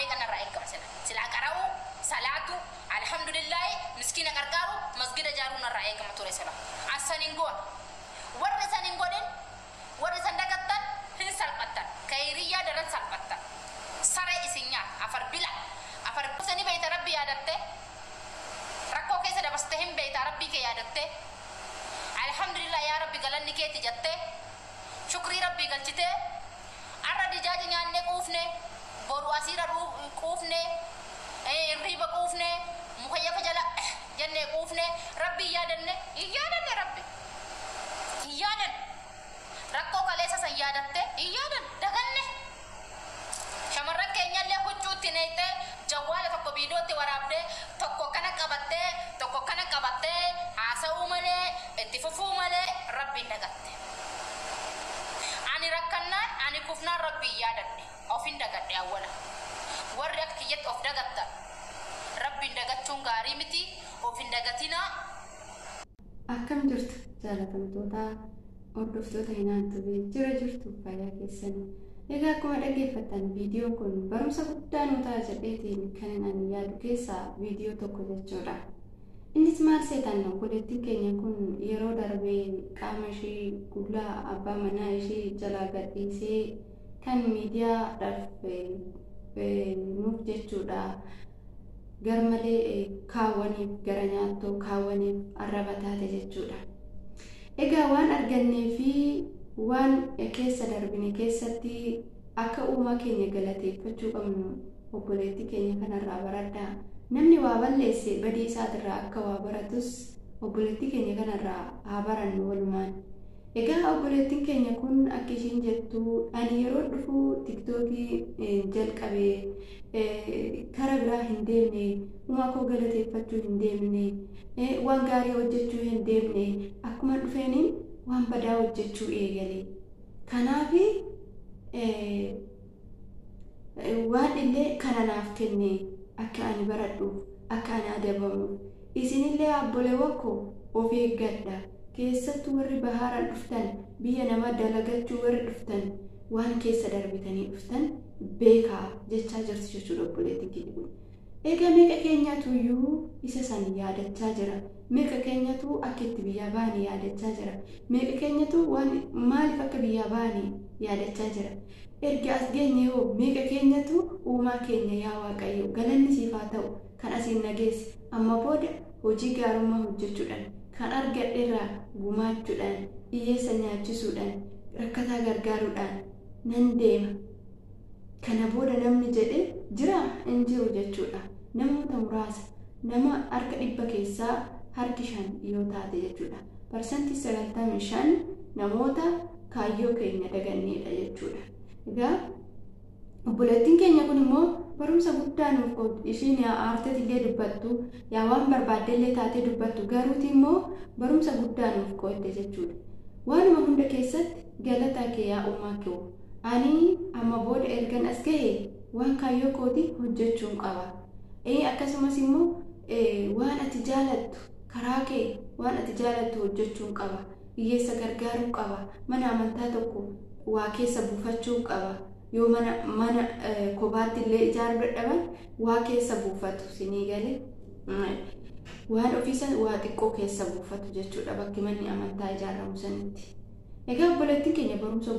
Meeqa narraa eegama sila? Silaa qara'uu, salaatu, alhamdulillaahi, miskiina qarqaaru, masgida ijaaruu narraa eegama ture sila. An san hin goone. Warri san hin godhin, warri san dagattan hin salphattan. Kayriyyaa daran salphattan. Saree isin nyaata. Afar bila. Afar ni beeyta Rabbi yaadatte. Rakkoo keessa dabarsite hin beeyta Rabbii kee yaadatte. Alhamdulillah, yaa Rabbi, galanni keeti jettee. Shukrii Rabbii galchitee. Arra dijaaja nyaannee quufne. Boru asiira quufne. Hirriiba quufne. Mukayyafa jala jennee quufne. Rabbii yaadanne. Hin yaadanne Rabbi. Hin yaadanne. Rakkoo kaleessa san yaadatte hin yaadanne. Daganne. Shamarran keenyallee huccuutti neeyxee, jawwaala tokko viidiyootti waraabdee, tokko kana qabattee, tokko kana qabattee, haasa'uu malee, itti fufuu malee Rabbiin dagatte. Ani rakkannaan, ani kufnaan Rabbiin yaadadhe. Ofin dagadhe awwala. Warri akka kiyyatti of dagattan, Rabbiin dagachuun gaarii miti, of hin dagatinaa. Akkam jirtu, jaalatamtoota hordoftoota Hinaan Tube? Jira jirtu, fayyaa keessanii? Egaa akkuma dhaggeeffattan, viidiyoon kun barumsa guddaa nuu ta'a jedheetiin kan ani yaadu keessaa viidiyoo tokko jechuudha. Innis maal seetan, obboleettiin keenya kun yeroo darbee qaama ishii qullaa abbaa manaa ishii jalaa gadhiisee kan miidiyaadhaaf nuuf jechuudha. Garmalee kaawwaniif gara nyaattoo kaawwaniif arraba taate jechuudha. Egaa waan argannee fi waan keessa darbine keessatti akka uumaa keenya galateeffachuu qabnu obboleettii keenya kanarraa baradhaa. Namni waa balleesse badii isaatirraa akka waa baratus obboleettii keenya kanarraa haa barannu walumaan. Egaa obboleettiin keenya kun akka ishiin jettu, ani yeroo dhufu TikTokii jalqabee kara biraa hin deemne, uumaa koo galateeffachuu hin deemne, waan gaarii hojjechuu hin deemne, akkuma dhufeeniin waan badaa hojjechuu eegale. Kanaaf waan illee kana naaf kenne akka ani baradhuuf, akka ani adabamuuf. Isinillee obboleewwan koo, of eeggadha. Keessattuu warri bahaaraan dhuftan, biyya namaa dalagachuu warri dhuftan, waan keessa darbitanii dhuftan beekaa jechaa jirti jechuudha obboleettiin keenya kun. Egaa meeqa keenyatu iyyuu isa san yaadachaa jira? Meeqa keenyatu akka itti biyyaa baane yaadachaa jira? Meeqa keenyatu waan maaliif akka biyyaa baane yaadachaa jira? Erga as geenye hoo meeqa keenyatu uumaa keenya, yaa Waaqayyo, galanni siif haa ta'u, kan asiin nageesse, amma booda hojii gaarummaa hojjechuudhaan, kan argadhe irraa gumaachuudhaan, hiyyeessa nyaachisuudhaan, rakkataa gargaaruudhaan nan deema. Kana booda namni jedhe jira hin jiru jechuudha. Namoota muraasa, nama harka 100 keessaa harki 5 yoo taate jechuudha. 95% namoota kaayyoo keenya daganneedha jechuudha. Egaa obboleettiin keenya kun immoo barumsa guddaa nuuf qooddi. Ishiin yaa aarteet illee dubbattu, yaa waan barbaadde illee taatee dubbattu, garuuti immoo barumsa guddaa nuuf qoodde jechuudha. Waanuma hunda keessatti galata kee, yaa uumaa koo. Ani amma booda ergan as gahe waan kaayyoo kooti hojjechuun qaba. Akkasumas immoo waan ati jaalattu, karaa kee waan ati jaalattu hojjechuun qaba. Hiyyeessa gargaaruu qaba. Mana amantaa tokko waa keessa buufachuu qaba. Yoo mana kophaatti illee ijaaruu dadhaban, waa keessa buufatu sinii galee. Waan ofiisa waa xiqqoo keessa buufatu jechuudha bakki manni amantaa ijaaramu sanitti. Egaa obboleettiin keenya barumsa